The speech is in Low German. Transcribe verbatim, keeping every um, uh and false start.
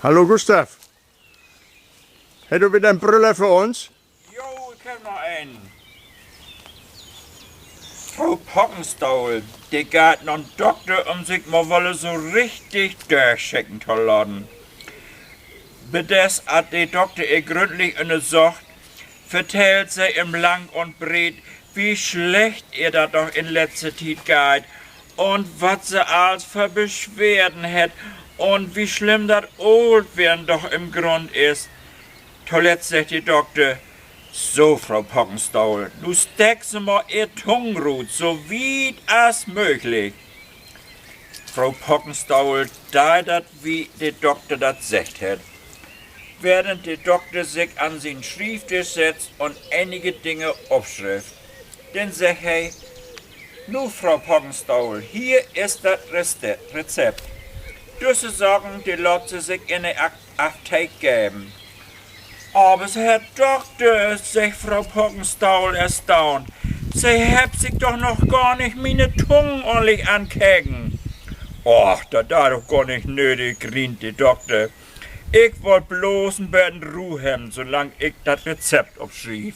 Hallo Gustav. Hest du wedder en Brüller för uns? Jo, ik heff noch een. Fro Poggenstohl, de geiht na'n Dokter, üm sik mal woller so richtig dörchchecken to laten. Bedesat de Dokter ehr gründlich ünnersocht, vertellt se em lang un breet, wie slecht ehr dat doch in letzte Tiet geiht un wat se alls för Beschwerden hett un wie slimm dat Ooltweern doch in'n Grund is. Toletzt seggt de Dokter: So, Fro Poggenstohl, nu steckt Se mal Ehr Tung rut, so wiet as mööglich. Fro Poggenstohl deit dat, wie de Dokter dat seggt hett. Während de Dokter sik an sien Schrievdisch sett un enige Dinge opschrifft, denn seggt he: Nu, Fro Poggenstohl, hier is dat Reste-, Rezept. Düsse Saken, de laat Se sik in de Ak-, Apteek geven. Aver Herr Dokter, seggt Fro Poggenstohl erstaunt, Se hebbt sik doch noch gor nich miene Tung ornlich ankeken. Och, dat is doch gor nich nödig, grient de Dokter. Ik wull blots en beten Roh hebben, solang ik dat Rezept opschriev.